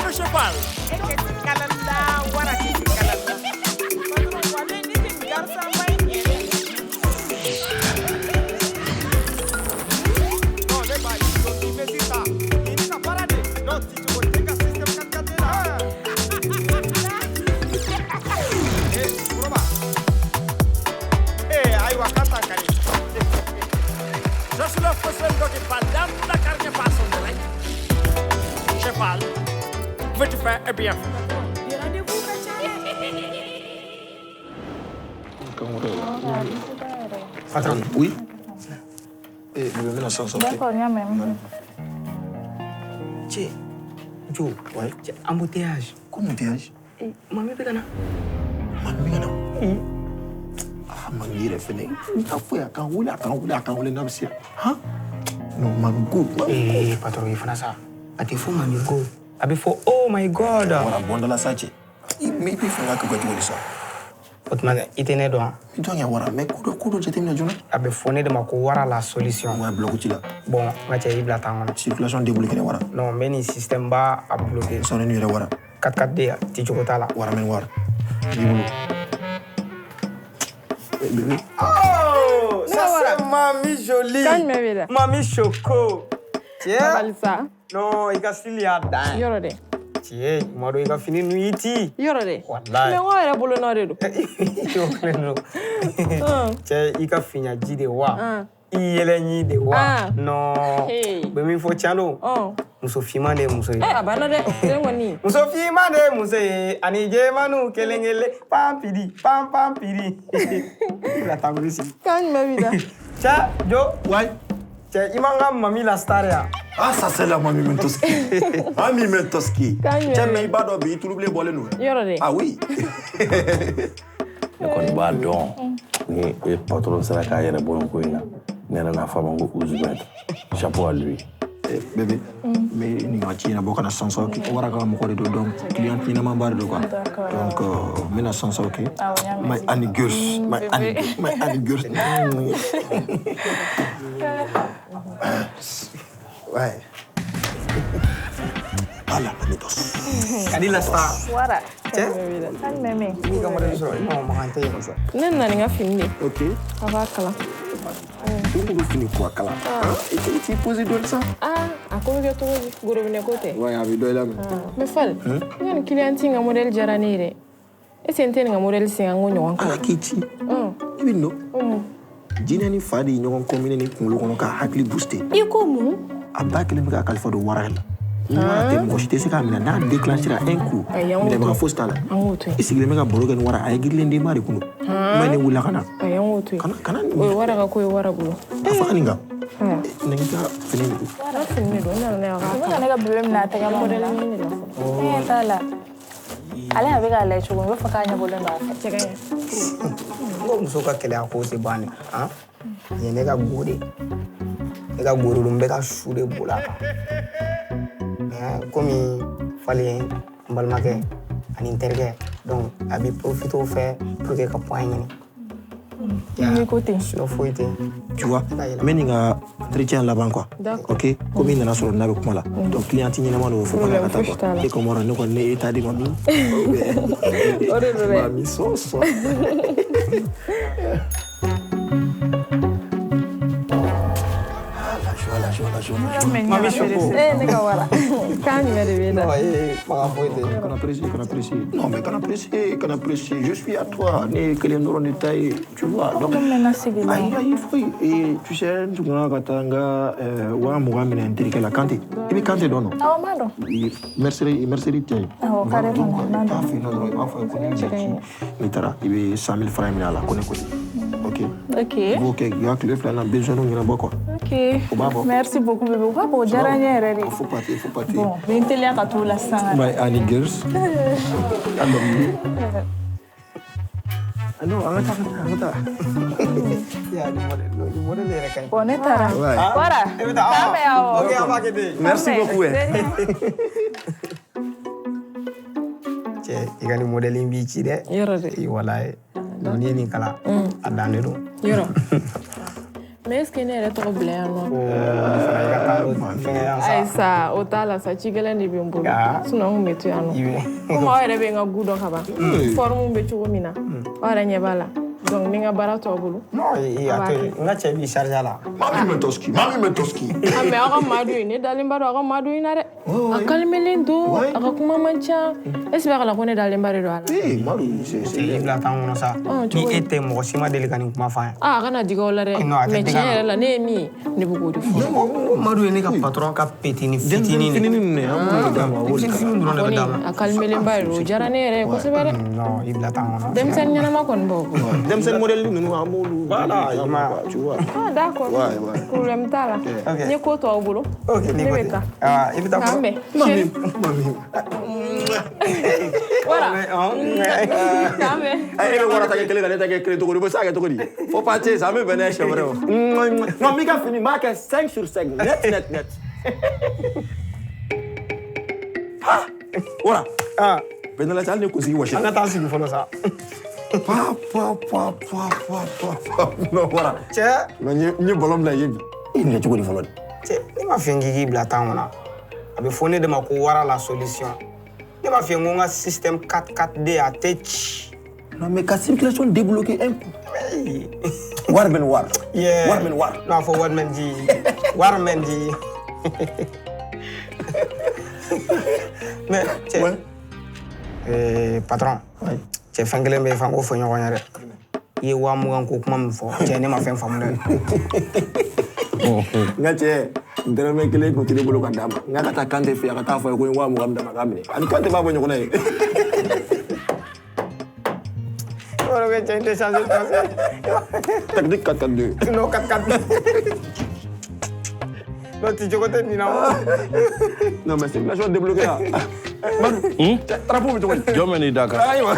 Le cheval. Je suis le faiseur qui parle dans tout la quartier façon de l'air. Cheval, vite fait et bien fait. Attends, oui. Eh, je vais mettre la. D'accord, même. Tchè, Joe, ouais. Embouteillage. Comment embouteillage? Eh, mami bɛ na. Mami bɛ na. Ah, mami yɛrɛ fɛnɛ. N t'a fɔ a kan wele a kan wele a kan wele n'a bɛ se. Han? Non, mami go. Eh, patron, i fana sa. A tɛ fɔ mami go. A bɛ fɔ oh my God. Wara bɔndala sa cɛ. I b'i fɛ ka kɛ cogo di sa? O tuma i tɛ ne dɔn wa? I dɔn ya wara, mais ko dɔ jateminɛ joona. A bɛ fɔ ne de ma ko wara la solution. Ouais, bloc ci la. Bon, n ka cɛ i bila tan kɔnɔ. Circulation débloquée dɛ wara. Non, n bɛ nin système b'a a bloqué. Sɔnni ni yɛrɛ wara. 4-4 D ti cogo t'a la. Wara mɛn wara. I bolo. Eh, bébé. Oh, ça c'est Mami Jolie. Mami Choco. Tiens. Non, i ka style y'a dan ye. Yɔrɔ dɛ. Tiɲɛ, kuma dɔ i ka fini ninnu y'i ci. Yɔrɔ dɛ. Walayi. Mais n ko yɛrɛ bolo nɔ de don. O kelen don. Cɛ, i ka fiɲaji de wa. I yɛlɛɲi de wa. Non. U bɛ min fɔ tiɲɛ don. Muso finman de ye muso ye. Eh, a banna dɛ. Ne kɔni. Muso finman de ye muso ye ani jɛmanninw kelen kelen pan piri pan pan piri. I bila taa wuli sigi. Kan jumɛn b'i da? Cɛ, Jo. Ouais. Cɛ, i man ka mami la star ya. Ah, ça c'est la mami Mentoski. Mami Mentoski. Cɛ, mais i b'a dɔn bi i tulubilen bɔlen don. Yɔrɔ dɛ. Ah oui. Ne kɔni b'a dɔn ni e patron sera k'a yɛrɛ bɔ nin ko in na, ne yɛrɛ n'a fɔ a ma ko Ouzbek. Chapeau à lui. Eh, bébé, n bɛ nin ka ci ɲɛnabɔ ka na sisan sa, ok? Wara ka mɔgɔ de don, donc client ɲɛnamaba de don quoi. Donc, n bɛ na sisan sa, ok? My Annie Girls, my Annie, my Annie Girls. Ouais. Voilà, Mamitos. Kadi la star. Wara. Cɛ. Kan jumɛn bɛ yen? N'i ka modèle sɔrɔ, i ma makan tɛ yen sa. Ne nana ni n ka fini de ye. Ok. A b'a kala. I b'olu fini kura kala. I t'i poser dɔɔni sa. Ah, a ko bɛ kɛ cogo di? Gorobinɛ ko tɛ. Ouais, a bɛ dɔ i la mɛ. Mais Fal, i ka nin client in ka modèle diyara ne ye dɛ. Est ce que n tɛ nin ka modèle sen ka n ko ɲɔgɔn kala? Ala k'i ci. I bɛ nin dɔn. Jinɛ ni fa de ye ɲɔgɔn combiner ni kunkolo kɔnɔ k'a hakili booster. I ko mun? A ba kelen bɛ k'a kalifa don wara la. Ni wara tɛ mɔgɔ si tɛ se k'a minɛ n'a déclenchera un coup. Minɛbaga fosi t'a la. I sigilen bɛ ka baro kɛ ni wara a ye girilendenba de kun don. Mais ne wulila ka na. Ayi, an k'o to yen. Kana O ye wara ka ko ye wara bolo. A faga nin kan. Nin ka fini de don. Wara fini de don, n nana n'a ye a k'a I bɛ ka ne ka bébé minɛ a tɛgɛ ma Modèle ɲini de la fɔlɔ. Ne ɲɛ t'a la. Ale a bɛ k'a lajɛ cogo min, i b'a fɔ k'a ɲɛbɔlen don a fɛ. Cɛ ka ɲi. N ko muso ka kɛlɛya ko tɛ ban dɛ. Han? Nin ye ne ka go de ye. Ne ka go de don, n bɛ ka su de boli a kan. Mais komi Fali ye n balimakɛ ani n terikɛ, donc a bɛ profiter o fɛ pour que ka point ɲini. N'i ko ten. Sinon foyi tɛ yen. Tu vois, n bɛ nin ka entretien laban quoi. D'accord. Ok, komi i nana sɔrɔ n'a bɛ kuma la. Donc client ɲɛnama don, fo ka taa quoi. E comme ne kɔni ne e t'a di ma min. O de don dɛ. Mami sɔsɔ. La joie, la joie, la joie, la joie. Mami Choco. Eh, ne ka wara. Kan jumɛn de b'e da? Non, eh, makan foyi tɛ yen. Kana pressé, kana pressé. Non, mais kana pressé, kana pressé. Je suis à toi. Ne kelen dɔrɔn de ta ye, tu vois. Donc, ayi, ayi, foyi. Et tu sais, n tun kan ka taa n ka 20 000 minɛ n terikɛ la, Kante. I bɛ Kante dɔn nɔ? Awɔ, n b'a dɔn. Mercedes, Mercedes tɛ yen. Awɔ, carré kɔnɔ, n b'a Taa dɔn. fɛ yen nɔ dɔrɔn, i b'a fɔ a ye ko ne ye ci. N'i taara, i bɛ 100 000 francs minɛ a la, ko ne ko ten. Ok. Ok. I b'o kɛ k'i ka tile fila in na besoin ɲɛnabɔ quoi. Ok. O b'a bɔ. Merci beaucoup bébé. O b'a bɔ, o diyara n ye yɛrɛ de. Faut partir, faut partir. Bon, n bɛ n teliya ka t'o la sisan. My Annie Girls. I love you. Ah non, an ka taa, an ka taa. Ya, nin modèle, nin modèle yɛrɛ ka ɲi. Bon, ne taara. Ouais. Wara. E bɛ taa? K'an bɛn awɔ. Ok, an b'a kɛ ten. Merci beaucoup. Eh. Cɛ, i ka nin modèle in b'i ci dɛ. Yɔrɔ dɛ. I walayi. Donc n'i ye nin kala, a dan de don. Yɔrɔ. Mais est-ce que ne yɛrɛ tɔgɔ bila yan nɔ? Fana i ka taa fɛngɛ yan sa. Ayi sa, o t'a la sa, ci gɛlɛn de bɛ n bolo. Sinon n kun bɛ to yan nɔ. Komi aw yɛrɛ bɛ n ka gu dɔn ka ban. Forme bɛ cogo min na, aw yɛrɛ ɲɛ b'a la. Donc ni n ka baara t'aw bolo. Non, a to yen. N ka cɛ b'i charger a la. Mami Metoski, Mami Metoski. Ah mais aw ka Madu in, ne dalen ba don aw ka Madu in na dɛ. A kalimelen don, a ka kuma man ca. Est ce que b'a la ko ne dalen ba de don a la? Eh, Madu, c'est I bila t'an kɔnɔ sa. Ni e tɛ mɔgɔ si ma deli ka nin kuma f'an ye. Ah, a kana digi aw la dɛ. Non, a tɛ Mais digi tiɲɛ an na. yɛrɛ la, ne ye min ye, ne bɛ k'o de fɔ. Madu ye ne ka patron ka petini fitinin de. Fitinin de, an b'o de d'a ma, o de Denmisɛnnin fitinin dɔrɔn de bɛ d'a ma. A kalimelenba de don, o diyara ne yɛrɛ ye kosɛbɛ dɛ. Non, i bila t'an kɔnɔ. Denmisɛnnin ɲɛnama kɔni b'aw bolo. Denmisɛnnin modèle ninnu an b'olu. Voilà, i ma. Tu vois. Ah, d'accord. Ouais, ouais. Problème t'a la. Ok. N ye ko to aw bolo. Ok, ne bɛ taa. Ah, i bɛ taa K'an fɔlɔ. bɛn. Mami, mami. Voilà. K'an bɛn. E bɛ wara ta kɛ kelen ka ne ta kɛ kelen cogo di? O bɛ se ka kɛ cogo di? Faut pas te sa, an bɛ bɛn n'a ye siɲɛ wɛrɛ o. Non, n b'i ka fini, n b'a kɛ 5 sur 5, net, net, net. Ha! Wara. Ah. Bɛn n'Ala cɛ, hali ne kunsigi wɔsi. An ka taa sigi fɔlɔ sa. Pa, pa, pa, pa, pa, pa, pa. Non, wara. Cɛ. Non, n ye ballon bila yen bi. E ye nin kɛ cogo di fɔlɔ de? Cɛ, ne m'a f'i ye k'i k'i bila temps kɔnɔ. A bɛ fɔ ne de ma ko wara la solution. Ne b'a f'i ye ko n ka système 4-4-2 a tɛ ci. Non, mais ka circulation débloquer un coup. War men war. Yeah. War men war. Non, a fɔ war men di. War men di. Mais cɛ. Eh, patron. Cɛ, fɛn kelen bɛ yen f'an k'o fɔ ɲɔgɔn ye dɛ. I ye 20 000 ko kuma min fɔ, cɛ, ne ma fɛn faamu dɛ. N ka cɛ, dɔrɔmɛ kelen kun tɛ ne bolo ka d'a ma. N ka taa Kante fɛ yen, a ka taa fɔ a ye ko n ye 20 000 d'a ma, k'a minɛ. Ani Kante b'a bɔ ɲɔgɔn na ye. Yɔrɔ bɛ cɛ in tɛ changer français. Tactique 4-4-2. Non, 4-4-2. Non, ti cogo tɛ nin na o. Non, mais circulation débloquée là. Madu, drapeau bɛ cogo di? Jɔn bɛ n'i da kan? Ayiwa.